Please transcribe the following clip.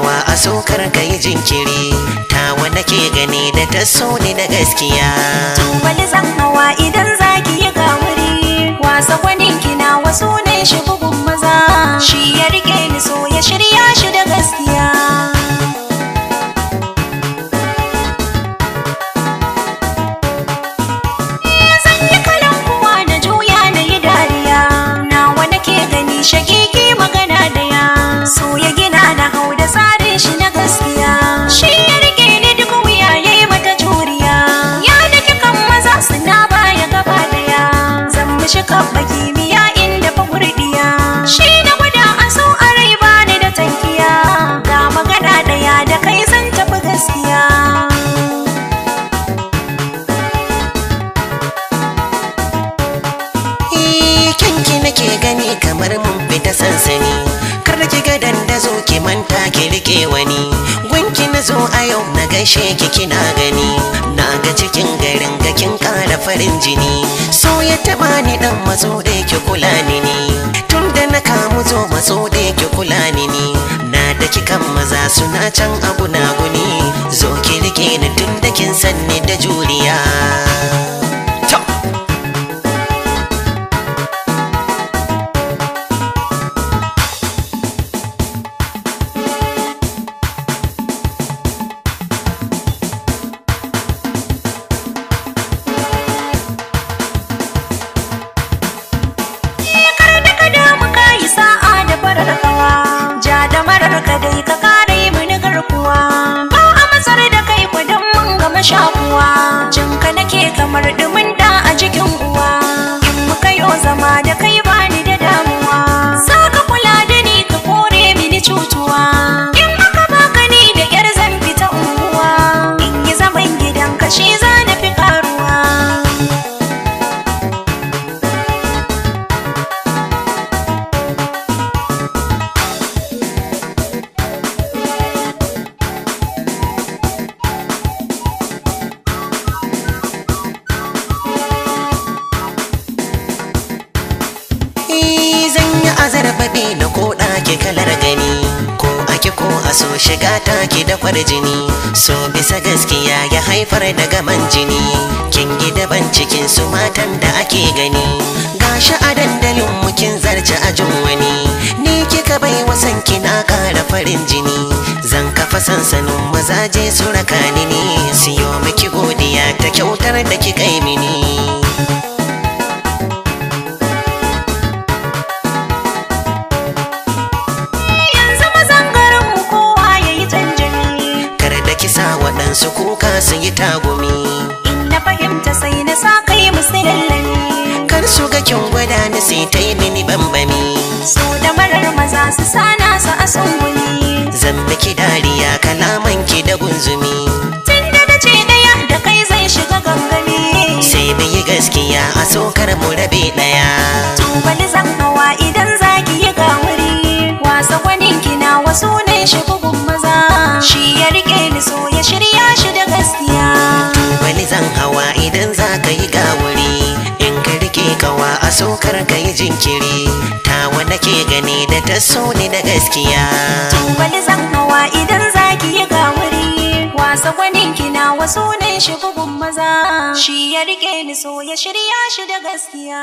kawa a sokar ka yi jinkiri, tawa nake gani da ta so ni da gaskiya. Tubali zan hawa idan zaki yi gawuri, wasa gwanin kina wasu ne shi bugun maza, shi ya rike ni so ya shirya shi da gaskiya. Zan yi kalan kuwa na juya na yi dariya, nawa nake gani shakiki magana daya, so ya gina na hau da tsarin shi na gaskiya, shi ya rike ni duk wuya ya yi mata juriya, ya daki kan maza suna baya gaba daya, zan mishi kabba kimiyya inda fa gurdiya, shi na gwada a so a rai bani da tankiya, ga magana daya da kai zan tafi gaskiya. Kyanki nake gani kamar mun fita sansani, kar ki ga dandazo ki manta ki rike wani, gunki na zo a yau na gaishe ki kina gani, na ga cikin garin ga kin kara farin jini, so ya taba ni dan matso da ki kula ni ni, tunda na kamu zo matso da ki kula ni ni, na da kikan maza suna can a gunaguni, zo ki rike ni tunda kin san ni da juriya. Shakuwa jinka nake kamar dumin da a jikin uwa, in muka yo zama da kai bani da damuwa, saka kula da ni ka kore mini cutuwa, in aka baka ni da yar zan fita unguwa, in yi zaman gidan ka shi za na fi karuwa. Zan yi azarbaɓi na ko ɗaki kalar gani, ko ake ko a so shiga taki da kwarjini, so bisa gaskiya ya haifar da gaman jini, kin yi daban cikin su matan da ake gani, gashi a dandalin mu kin zarce ajin wani, ni kika bai wasan kina ƙara farin jini, zan kafa sansanin mazaje su raka ni ni, siyo miki godiya ta kyautar da kika yi mini. Waɗansu kuka sun yi tagumi, in na fahimta sai na sa kai musu lallami, kar su ga kin gwada ni sai ta yi mini bambami, so da marar maza su sana su a sungumi, zan miki dariya kalaman ki da gunzumi, tun da na ce ɗaya da kai zai shiga gangami, sai mu yi gaskiya a sokar mu rabe ɗaya. Tubali zan hawa idan zaki yi gawuri, wasa gwanin kina wasu ne shi bugun maza, shi ya rike ni so ya shirya shi da gaskiya. Tubali zan hawa idan za ka yi gawuri, in ka rike kawa a sokar ka yi jinkiri, tawa nake gani da ta so ni da gaskiya. Tubali zan hawa idan zaki yi gawuri, wasa gwanin kina wasu ne shi bugun maza, shi ya rike ni so ya shirya shi da gaskiya.